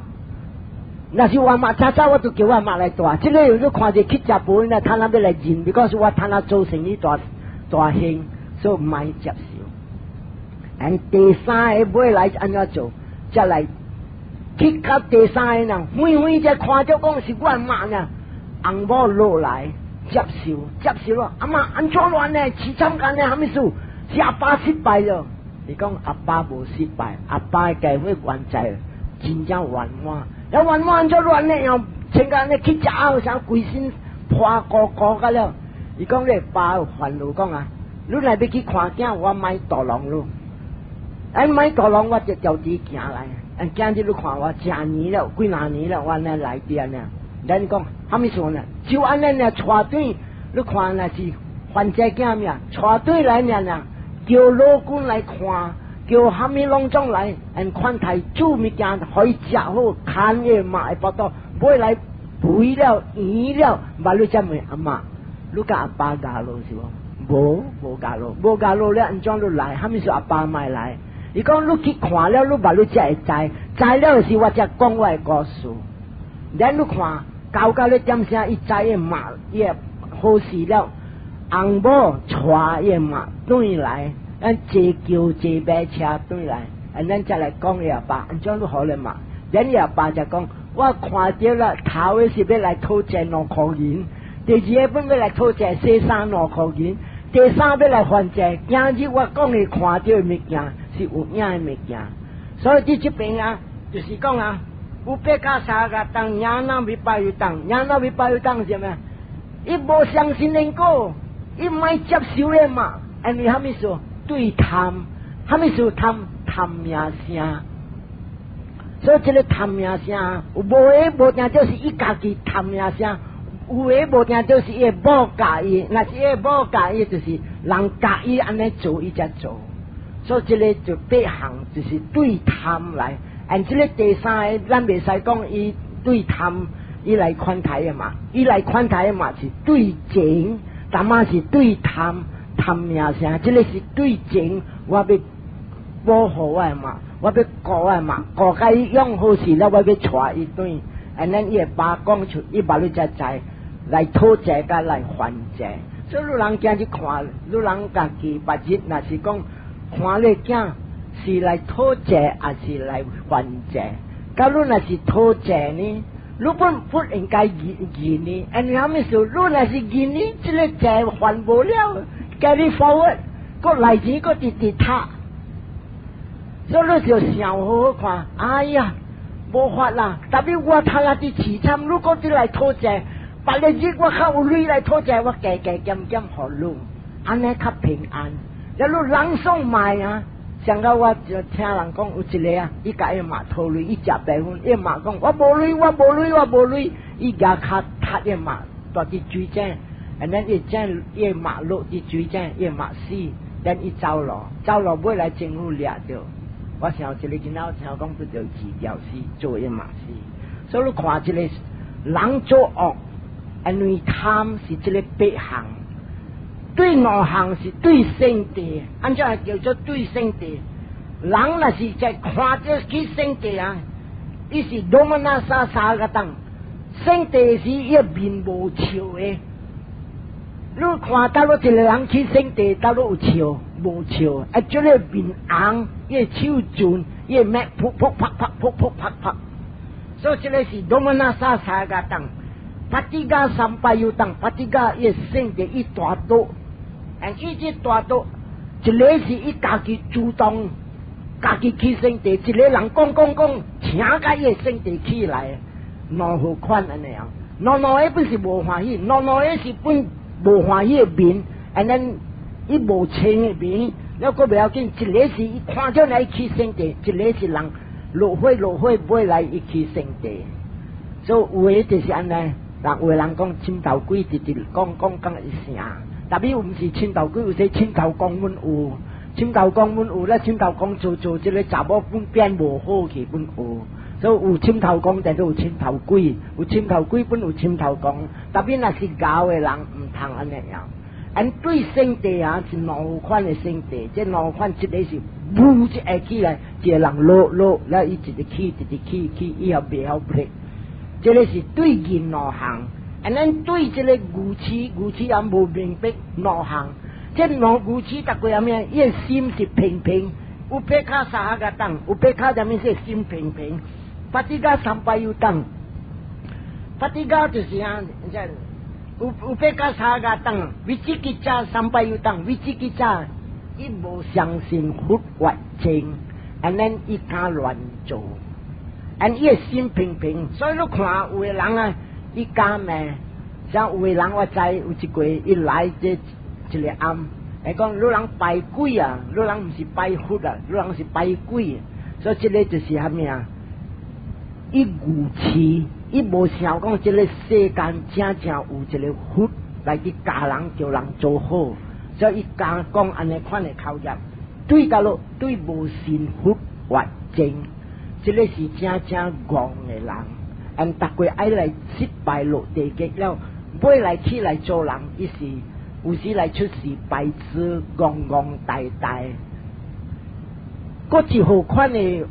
若是我媽早早我就叫我媽來帶。這個你看著去食飯，那他那欲來認，because 我他那做生意大大興，所以莫接受。按第三個尾來按怎做？才來去到第三個人，遠遠才看著講是我媽呢，翁某落來。接受接受咯，阿媽按怎亂呢？凄慘間呢？啥物事？是阿爸失敗了。你講阿爸無失敗，阿爸計會原在真正圓滿。要圓滿按怎亂呢？又穿甲按呢去食好啥，規身破鼓鼓個了。伊講你爸有煩惱講啊，你若欲去看囝，我莫阻攔你。哎，莫阻攔我就調佇行來。哎，今日你看我誠年了，幾若年了，我按呢來佇按呢。咱講啥物事呢？就按呢爾帶隊，你看若是還債囝物，帶隊來爾爾，叫老君來看，叫蝦米攏總來，𪜶款待煮物件予伊食好，牽伊媽的腹肚，尾來肥了圓了，捌你才問阿媽，你佮阿爸交路是無？無，無交路，無交路了，按怎你來？蝦米是阿爸媽來？伊講你去看了，你捌你才會知，知了時我才講我的故事。咱你看，搞到咧點聲，伊知伊媽伊好勢了，翁某帶伊媽轉來，咱坐轎坐馬車轉來，啊，咱才來講伊阿爸，按怎你予咧嘛？咱伊阿爸就講，我看著了，頭的是欲來討債2箍銀，第二個本欲來討債洗衫2箍銀，第三欲來還債。今日我講的看著的物件是有影的物件，所以佇這邊啊，就是講啊，upekkha sahagataṃ ñāṇa vippayuttaṃ，ñāṇa vippayuttaṃ 是啥物？伊無相信因果，伊毋愛接受的嘛。因為蝦米事？對貪，蝦米事貪？貪名聲。所以這個貪名聲，有無的無定就是伊家己貪名聲，有的無定就是伊的某教伊，若是伊的某教伊，就是人教伊按呢做，伊才做。所以這個就八項，就是對貪來。按這個第三個，咱袂使講伊對貪，伊來款待的嘛，伊來款待的嘛是對情，但嘛是對貪貪名聲，這個是對情，我欲保護我的媽，我欲顧我的媽，顧共伊養好勢了，我欲帶伊轉，按呢伊的爸講出，伊捌你才知來討債佮來還債。所以汝人今日看，汝人家己別日若是講看你囝是來討債，還是來還債？假如若是討債呢？你本不應該認認呢？因為蝦米事？你若是認呢，這個債還無了，carry forward，閣來錢閣直直讀。所以你就想好好看，哎呀，無法啦！特別我讀啊佇凄慘，如果你來討債，別個日我較有鐳來討債，我加加減減予你，按呢較平安。了你人爽賣啊！上個我就聽人講有一個啊，伊共伊媽討鐳，伊食白粉，伊媽講我無鐳，我無鐳，我無鐳，伊舉跤踢伊媽，蹛佇水井，and then 伊井伊媽落佇水井，伊媽死，then 伊走路，走路尾來政府掠著。我想一個囡仔，聽講拄著自吊死，做伊媽死。所以你看這個人做惡，因為貪是這個八項，對兩項是對聖地，按怎叫做對聖地？人若是在看著去聖地啊，伊是 domanassa sahagataṃ，聖地時伊面無笑的。你看佗落一個人去聖地，佗落有笑無笑？啊，這個面紅，伊的手震，伊的脈噗噗啪啪噗噗啪啪。所以這個是 domanassa sahagataṃ，patigha sampayuttaṃ，patigha 伊聖地伊大肚，啊，伊這大肚，一個是伊家己主動，家己去聖地，一個人講講講，請共伊的聖地起來，兩好款按呢樣，兩兩個本是無歡喜，兩兩個是本無歡喜的面，and then 伊無清的面，了閣袂要緊，一個是伊看著來去聖地，一個是人落火落火尾來伊去聖地，所以有的就是按呢，人有的人講枕頭鬼直直講講講會成，特別毋是枕頭鬼，有時枕頭公阮有，枕頭公阮有，咧枕頭公做做這個查某本變無好去本有。所以有枕頭公，但都有枕頭鬼，有枕頭鬼本有枕頭公，特別若是𠢕的人毋通按呢樣。按對聖地啊是兩款的聖地，這兩款一個是霧一下起來，一個人落落，了伊一直起，一直起起，以後袂曉 break。這個是對人兩項，按咱對這個愚痴，愚痴也無明白兩項。這兩愚痴逐個啥物？伊的心是平平，upekkha sahagataṃ，upekkha 啥物是心平平。Patigha sampayuttaṃ，patigha 就是啊，這 upekkha sahagataṃ，vicikicchā sampayuttaṃ，vicikicchā 伊無相信佛法真，and then 伊敢亂做，and 伊的心平平，所以你看有的人啊，伊敢罵，像有的人我知有一過，伊來這一個暗，會講汝人拜鬼啊，汝人毋是拜佛啊，汝人是拜鬼，所以這個就是蝦米啊？伊愚痴，伊無想講這個世間真正有一個佛來去教人，叫人做好，所以伊敢講按呢款的口業。對佗落對無信佛法證，這个是正正戇的人。按逐個愛來失敗落地獄了，尾來起來做人，伊是有時來出世白痴戇戇呆呆。閣一號款的，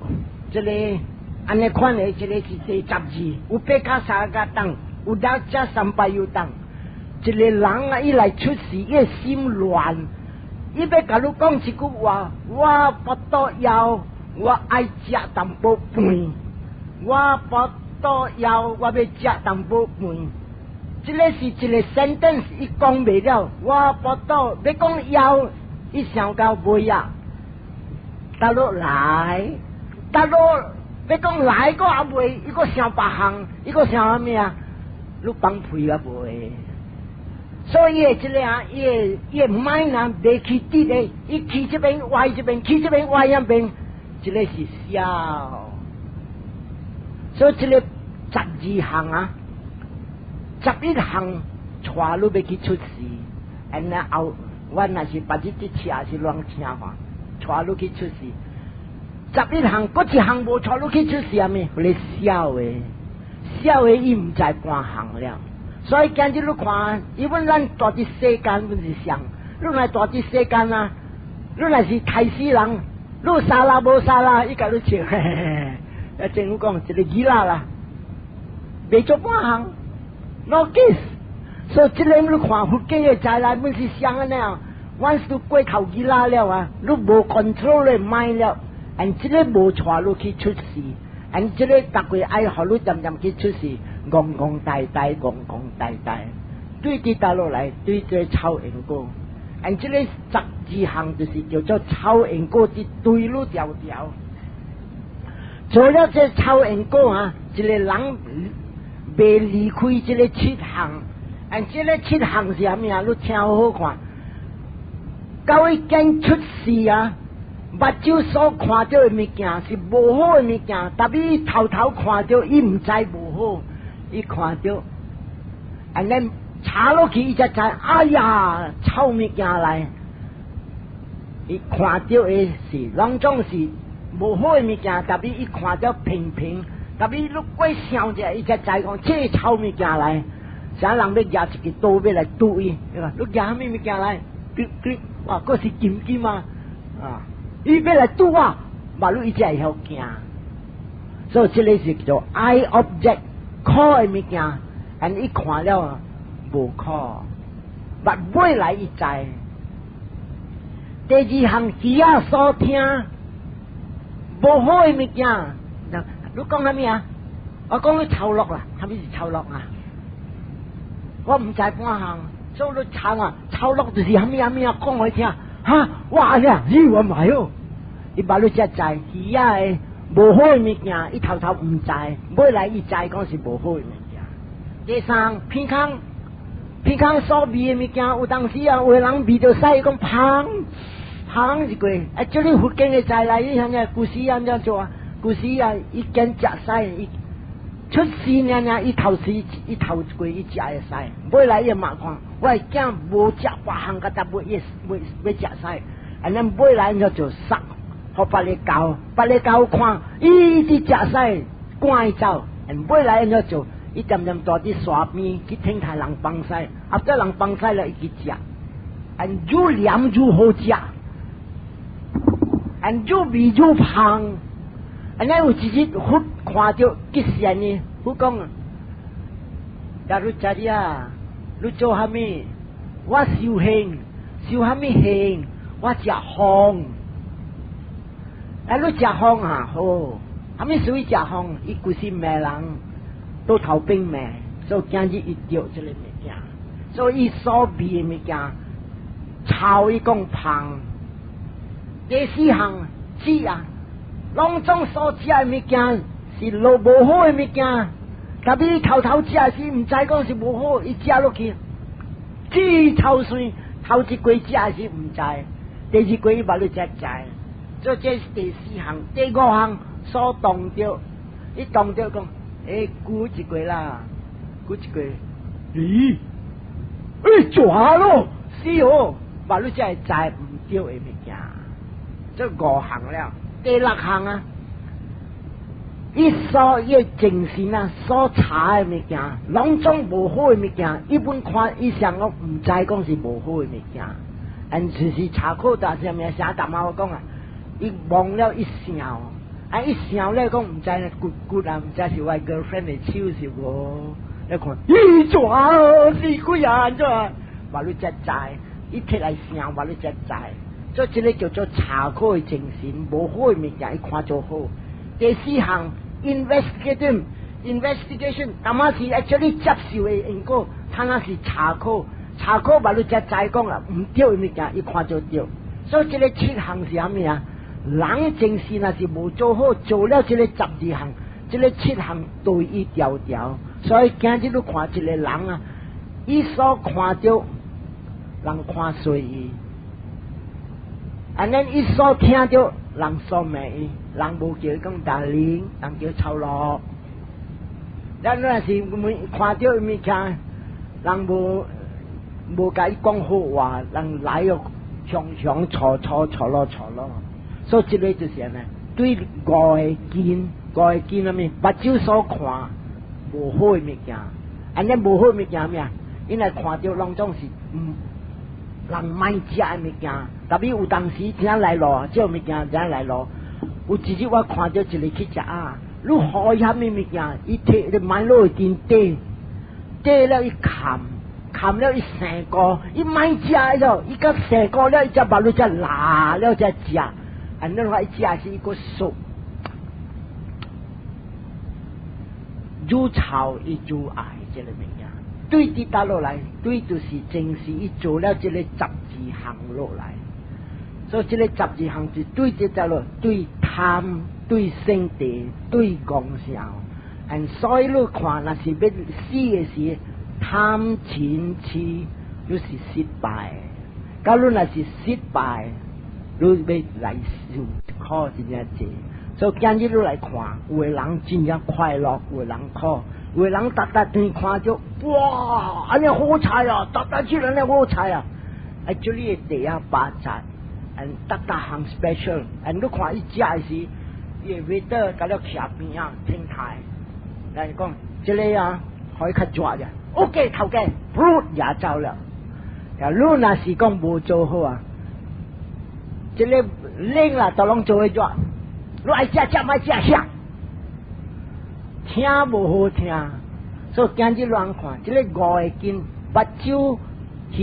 這个按呢款的，這个是第12，upekkhā sahagataṃ，uddhacca sampayuttaṃ。一个人啊，伊來出世，伊的心亂，伊欲共你講一句話，我腹肚枵，我愛食淡薄飯，我腹肚枵，我欲食淡薄飯。這个是一个 sentence，伊講袂了，我腹肚欲講枵，伊想到尾啊，倒落來，倒落欲講來閣猶未，伊閣想別項，伊閣想啥物啊？你放屁猶未？所以伊這个啊，伊的 mind 啊，袂去佇咧，伊去這邊歪這邊，去這邊歪那邊，這個是痟。所以這个12項啊，11項帶你欲去出世，按呢後，我若是別日佇車是亂聽話，帶你去出世。11項，閣一項無帶你去出世啊物？予你痟的，痟的伊毋知半項了。所以今日你看，因為咱蹛佇世間阮是啥？你若蹛佇世間啊，你若是刣死人，你殺啦無殺啦，伊共你笑，嘿嘿嘿。啊，政府講一个囡仔啦，袂做半項，no case。所以這个你看佛經的在內，阮是啥按呢啊？阮是過頭囡仔了啊，你無 control 的 mind 了，按這个無帶你去出世，按這个逐個愛予你漸漸去出世。戇戇呆呆，戇戇呆呆，對佇佗落來，對這臭因果，按這個12項就是叫做臭因果佇對你條條。做了這臭因果啊，一個人袂離開這个七項，按這个七項是啥物啊？你聽好好看，到伊見出世啊，目睭所看著的物件是無好的物件，但伊頭頭看著，伊毋知無好。伊看著，按呢查落去，伊才知，哎呀，臭物件來。伊看著的是，攏總是無好的物件，但伊看著平平，但伊你過想者，伊才知講這臭物件來。啥人欲舉一支刀欲來剁伊，對吧？你舉啥物物件來？哇，閣是金金啊！啊，伊欲來剁我，嘛你伊才會曉驚。所以這个是叫做 eye object。苦的物件，按伊看了無苦，但尾來伊知。第二項耳仔所聽無好的物件，你講啥物啊？我講你臭樂啦，啥物是臭樂啊？我毋知半項，所以你查啊，臭樂就是啥物啥物啊，講予伊聽，哈，哇呀，咦，我毋曉，伊把你才知耳仔的無好的物件，伊頭頭毋知，尾來伊知講是無好的物件。第三，鼻孔，鼻孔所味的物件，有當時啊，有的人味著屎，講芳，芳一過。啊，這裡佛經的在內，伊遐爾古時按怎做啊？古時啊，伊見食屎，伊出世爾爾，伊頭時伊頭一過伊食會使，尾來伊嘛看，我的囝無食別項，佮逐尾伊欲欲食屎，按呢尾來就就殺。予別个狗，別个狗看，伊佇食屎，趕伊走，尾來按怎做？伊漸漸蹛佇山邊去聽待人放屎，啊，這人放屎了，伊去食，按愈黏愈好食，按愈味愈芳。按呢有一日佛看著吉善呢，佛講：ダルチャリ啊，你做啥物？我修行，修啥物行？我食風。啊！你食風啊？好，啥物屬於食風？伊規身罵人，倒頭邊罵，所以今日伊著這个物件，所以伊所味的物件，臭伊講芳。第四項，舌啊，攏總所食的物件是落無好的物件，但伊頭頭食時毋知講是無好，伊食落去，舌頭酸，頭一過食時毋知，第二過伊目你才知。所以這是第四項，第五項所動著，伊動著講，欸，久一過啦，久一過，咦，欸，抓咯，死哦，目你才會知毋對的物件。這五項了。第六項啊，伊所伊精神啊，所查的物件，攏總無好的物件，伊本看伊想講毋知講是無好的物件，但就是查考大啥物啥淡仔我講啊，伊望了一想，啊一想咧講毋知骨骨啊，毋知是我 girlfriend 的手是無，你看，咦，怎是鬼啊？按怎？話你才知，伊摕來想，話你才知，所以這個叫做查考的精神，無好的物件伊看做好。第四項，investigation，investigation，淡仔是 actually 接受的因果，他那是查考，查考嘛你才知講啊，毋對的物件伊看做對。所以這個七項是啥物啊？人精神若是無做好，做了這個12項，這個七項對伊條條。所以今日你看一個人啊，伊所看著人看衰伊，按呢伊所聽著人所罵伊，人無叫伊講 darling，人叫臭老。咱若是看著物件，人無共伊講好話，人來哦，雄雄錯錯錯咯錯咯。所以這個就是按呢，對五個見，五個見啥物？目睭所看無好的物件，按呢無好的物件咩啊？因為看著攏總是毋人莫食的物件，特別有當時聽來路，這物件聽來路。有一日我看著一個去食啊，你予伊啥物物件，伊摕咧買落去陣短，短了伊含，含了伊生菇，伊莫食了，伊甲生菇了，伊才目睭才辣了才食。按呢話伊食是一個素，愈臭伊愈愛這個物件。對佇倒落來，對就是正是伊做了這個12項落來，所以這個十二項是對佇倒落，對貪、對性地、對戇笑。and 所以你看，若是欲死的時，貪嗔痴，你是失敗。假如若是失敗，你欲來受苦真正濟。所以今日你來看，有的人真正快樂，有的人苦。有的人逐逐天看著，哇，按呢好彩啊！逐逐去按呢好彩啊！啊，這裡的地啊八節，and 逐逐項 special，and 你看伊食的時，伊會 waiter 共了徛邊仔天台，來講，這個啊，可以較熱者，OK 頭家，噗也走了。啊，你若是講無做好啊，這個冷啦，都攏做會熱，你愛食食，莫食遐。聽無好聽，所以今日亂看，這個五個根，目睭、耳仔、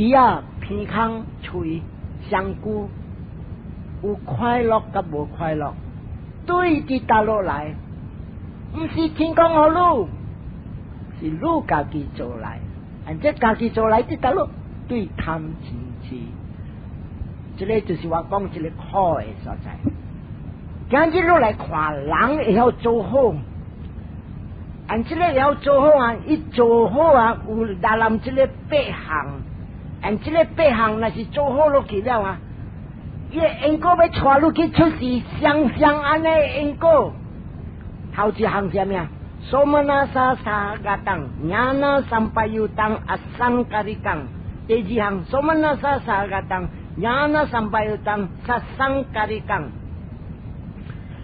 鼻孔、喙、身軀，有快樂佮無快樂，對佇佗落來，毋是天公予你，是你家己做來，按這家己做來佇佗落，對貪嗔痴，這個就是我講這個苦的所在。今日你來看，人會曉做好。按這個會曉做好啊！伊做好啊，有達人這個八項，按這個八項若是做好落去了啊，伊因果欲帶你去出世，雙雙按呢因果。頭一項是啥物啊？Somanassa sahagataṃ, ñāṇa sampayuttaṃ, asaṅkhārikaṃ。第二項，somanassa sahagataṃ, ñāṇa sampayuttaṃ, sasaṅkhārikaṃ。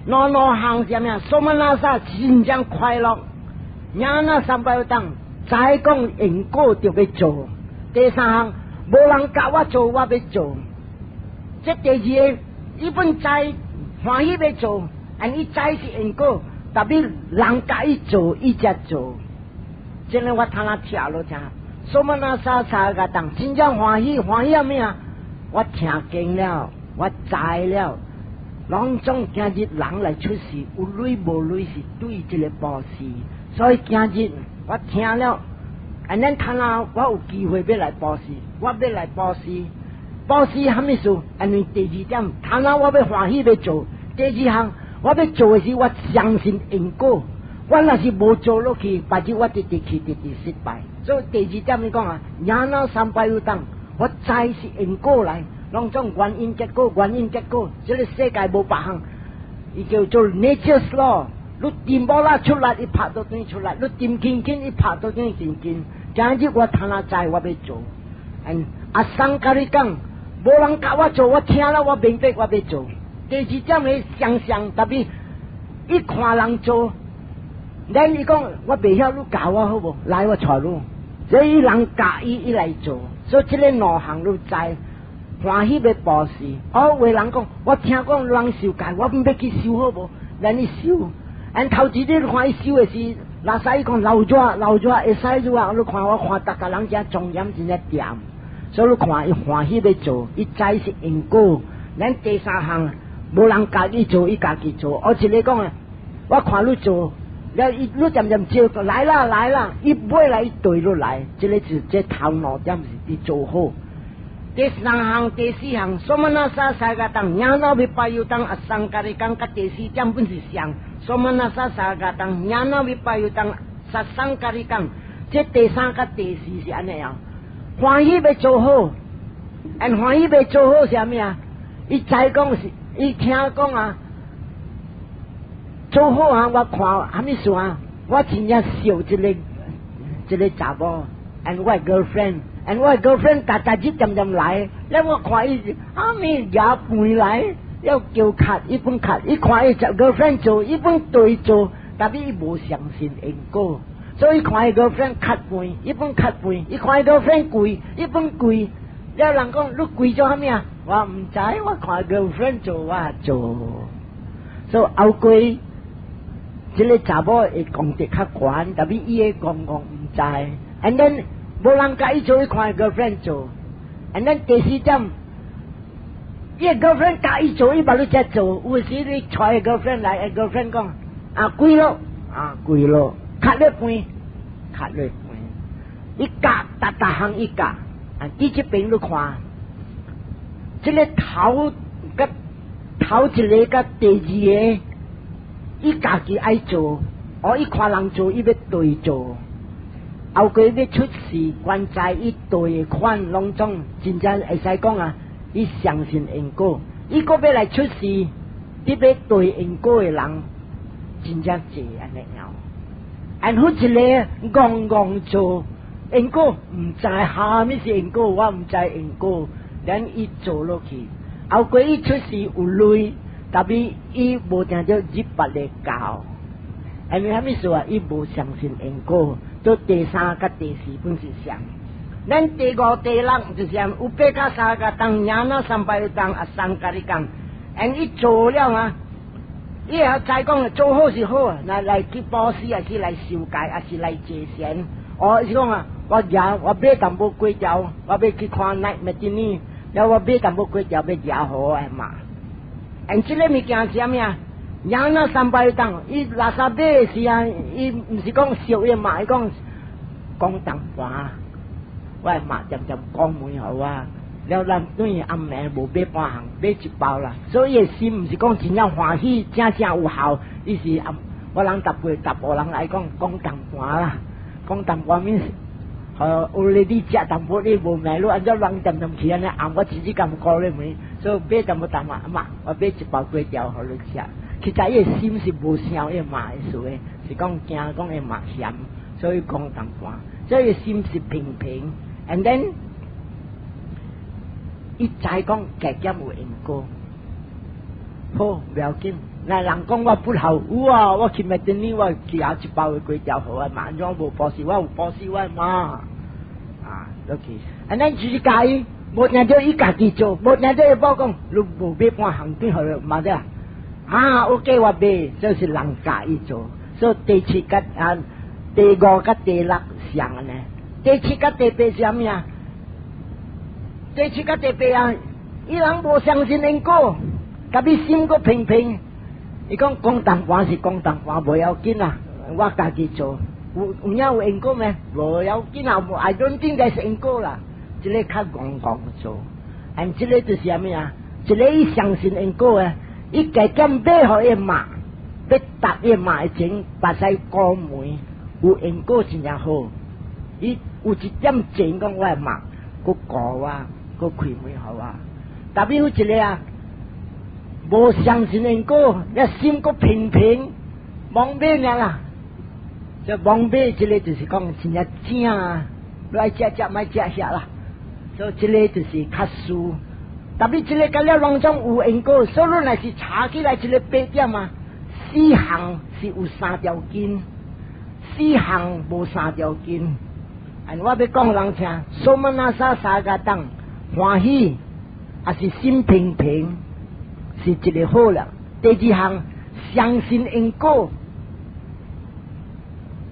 兩兩項是啥物啊？Somanassa 真正快樂。Ñāṇa sampayuttaṃ，知講因果就欲做。第三項，無人教我做，我欲做。這第二個，伊本知歡喜欲做，按伊知是因果，特別人教伊做，伊才做。這個我通仔聽落聽，somanassa sahagataṃ，真正歡喜，歡喜啥物啊？我聽經了，我知了，攏總今日人來出世，有鐳無鐳是對這個布施。所以今日我聽了，按呢通啊，我有機會欲來布施，我欲來布施，布施啥物事？因為第二點，通啊，我欲歡喜欲做。第二項，我欲做的時，我相信因果。我若是無做落去，別日我直直去，直直失敗。所以第二點你講啊，ñāṇa sampayuttaṃ，我知是因果來，攏總原因結果，原因結果，這個世界無別項，伊叫做 nature's law。你掂無啦出來，伊拍到轉出來；你掂緊緊，伊拍到轉緊緊。今日我通仔知我欲做，嗯，asaṅkhārikaṃ，無人教我做，我聽了我明白我欲做。第二點會相像，特別伊看人做，咱伊講我袂曉，你教我好無？來，我帶你。所以人教伊，伊來做，所以這个兩項你知，歡喜欲布施。哦，有人講，我聽講人受戒，我欲去修好無？咱去修。按頭一日看伊修的時，拉使伊講流熱流熱會使熱啊！你看我看逐家人遮莊嚴真正恬，所以你看伊歡喜欲做，伊知是因果。咱第三項，無人教伊做，伊家己做。我一个講啊，我看你做。了伊你漸漸招來啦來啦，伊尾來伊對落來，這个是這頭兩點是伊做好。第三項、第四項，說嘛那啥三個當，ñāṇa vippayu-taṃ asaṅkhārikaṃ，佮第四點本是相。說嘛那啥三個當，ñāṇa vippayu-taṃ sasaṅkhārikaṃ，這第三佮第四是按呢樣。歡喜欲做好，按歡喜欲做好是啥物啊？伊知講是，伊聽講啊。做好啊！我看啥物事啊？我真正惜這个這个查某，and 我 girlfriend，and 我 girlfriend 逐逐日漸漸來，了我看伊啥物攑飯來，要叫卡伊本卡，伊看伊只 girlfriend 做，伊本對做，但是伊無相信因果，所以看伊 girlfriend 較飯，伊本較飯，伊看伊 girlfriend 跪，伊本跪，了人講你跪做啥物啊？我毋知，我看 girlfriend 做我做，所以後過。這个查某會功德較懸，但是伊會講講毋知。And then 無人教伊做，伊看 girlfriend 做。And then 第四點，伊 girlfriend 教伊做，伊無你才做。有時你帶 girlfriend 來，girlfriend 講啊跪咯，啊跪咯，較咧飯，較咧飯。伊教逐逐項伊教，啊，佇這邊你看，這个頭佮頭一个佮第二個。伊家己愛做，哦，伊看人做，伊欲對做。後過欲出世，關在伊對的款攏總真正會使講啊！伊相信因果，伊閣欲來出世，得欲對因果的人，真正濟按呢樣。按好一个戇戇做因果，毋知蝦米是因果，我毋知因果，咱伊做落去，後過伊出世有淚。但是伊無聽著入別的教，因為蝦米事啊？伊無相信因果，做第三佮第四本是相。咱第五、第六就是 upekkhā sahagataṃ ñāṇa sampayuttaṃ asaṅkhārikaṃ。因伊做了啊，伊也知講做好是好啊，來來去布施，還是來受戒，還是來坐禪。哦，是講啊，我食我買淡薄粿條，我欲去看 night matinee，了我買淡薄粿條欲食予我的媽。因這个物件是啥物啊？ñāṇa sampayuttaṃ，伊垃圾買的時啊，伊毋是講燒伊媽，伊講講淡薄。我的媽漸漸講門予我，了咱對暗暝無買半項，買一包啦。所以伊的心毋是講真正歡喜，正正有效。伊是暗我人逐輩逐部人來講講淡薄啦，講淡薄面，好有咧你食淡薄你無命，你按怎人漸漸去按呢暗我自己敢顧咧門，所以買淡薄淡薄阿媽，我買一包粿條予你食。其實伊的心是無想伊媽的事的，是講驚講伊媽嫌，所以講淡薄。所以心是平平，and then 伊知講加減有因果，好不要緊。那人講我不孝，哇！我去麥等你，我寄一包的粿條予我媽，怎無布施？我有布施我媽啊，落去。and then 就是教伊，無聽著伊家己做，無聽著伊某講，你無買半項對予媽的啊，OK 我買，這是人教伊做。所以第七佮啊，第五佮第六相呢？第七佮第八是啥物啊？第七佮第八啊，伊人無相信因果，特別心閣平平。伊講講淡薄是講淡薄，無要緊啊，我家己做。有有影有因果咩？無要緊啊，I don't think there's 因果啦。這个較戇戇做，and 這个就是啥物啊？一个伊相信因果啊，伊加減買予伊媽，欲答伊媽的錢，目屎顧門，有因果真正好。伊有一點錢講我的媽，閣顧我，閣開門予我。特別有一个啊，無相信因果，一心閣平平，罔買爾啦。這罔買這个就是講真正正啊，你愛食食，莫食遐啦。所以這个就是較輸。特別這個佮了攏總有因果，所以你若是查起來這個八點啊，四項是有三條根，四項無三條根。And 我欲講予人聽，somanassa sahagataṃ 歡喜，抑是心平平，是一個好了。第二項相信因果，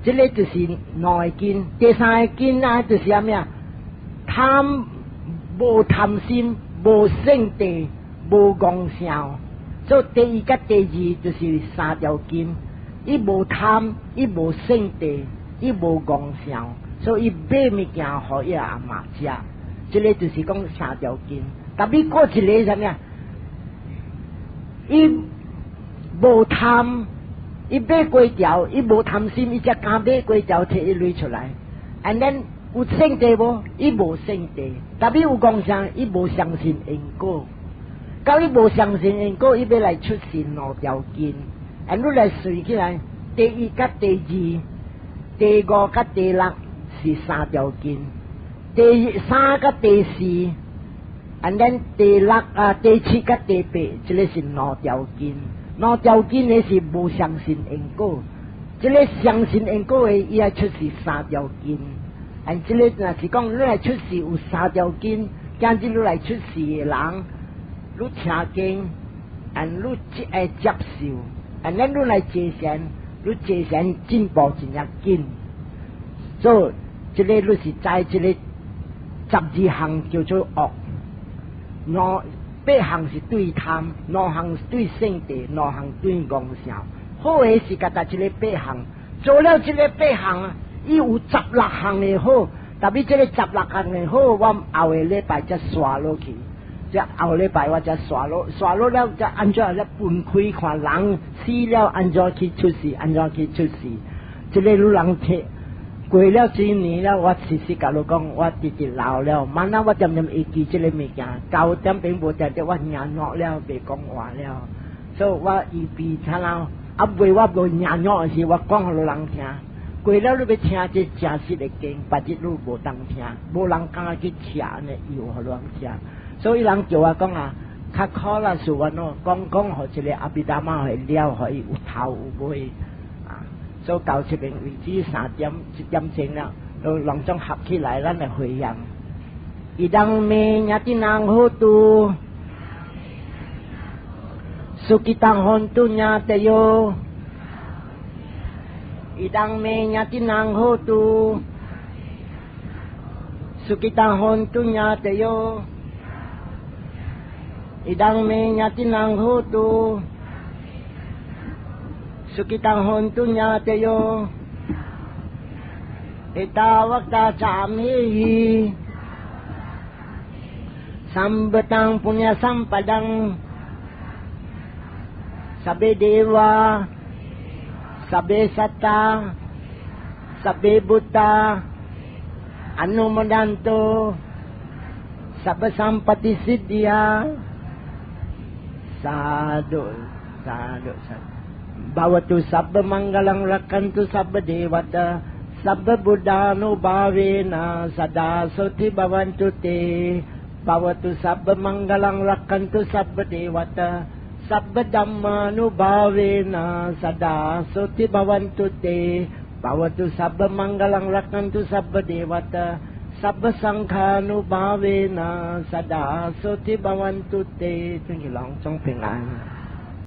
這個就是兩個根。第三個根啊，就是啥物啊？貪無貪心，無勝地，無戇想。所以第一佮第二就是三條根。伊無貪，伊無勝地，伊無戇想。所以伊買物件予伊阿媽食，這個就是講三條根。特別過一個啥物啊？伊無貪，伊買粿條，伊無貪心，伊才敢買粿條提伊鐳出來。And then 有勝地無？伊無勝地。特別有講啥？伊無相信因果。到伊無相信因果，伊欲來出世兩條根。And 你來算起來，第一佮第二，第五佮第六是三條根。第三佮第四，and then 第六啊，第七佮第八，這個是兩條根。兩條根的是無相信因果，這個相信因果的，伊愛出世三條根。And 這個若是講你來出世有三條根，今日你來出世的人，你聽經，and 你會接受，and then 你來坐禪，你坐禪進步真正緊。所以這個你是知這個12項叫做惡，兩八項是對貪，兩項是對勝地，兩項對戇想。好的是佮這個八項，做了這個八項啊，伊有十六項的好，特別這個十六項的好，我後個禮拜才刷落去。這後禮拜我才刷落，刷落了才按怎來分開看人死了按怎去出世，按怎去出世。這個女人聽過了幾年了，我實實共你講，我直直老了，慢慢我漸漸會記這個物件，9點並無定著我硬落了，袂講話了，所以我預備聽啦，啊未我無硬落的時，我講予人聽。過了你欲聽這誠實的經，別日你無當聽，無人敢去寫呢，又予人聽。所以人叫我講啊，較苦啦是我喏，講講予這個阿毗達摩會了，予伊有頭有尾啊。所以到這邊為止3點1點鐘了，都攏總合起來，咱來回向。Idaṃ me ñātinam hotu, sukhitaṃ hontu ñātayo. Idaṃ me ñātinam hotu, sukhitaṃ hontu ñātayo. Idaṃ me ñātinam hotu, sukhitaṃ hontu ñātayo. Ettāvatā ca amhehi, sambhataṃ puññasampadaṃ. Sabbe deva, sabbe satta, sabbe bhūta, anumodantu, sabba sampatti siddhiya. Sādhu, sādhu, sādhu. Bhavatu sabba maṅgalaṃ rakkhantu sabba devatā, sabba buddhānubhāvena sadā soti bhavantu te. Bhavatu sabba maṅgalaṃ rakkhantu sabba devatā, sabba dhammānubhāvena sadā soti bhavantu te. Bhavatu sabba maṅgalaṃ rakkhantu sabba devatā, sabba saṅkhānubhāvena sadā soti bhavantu te。祝你攏總平安。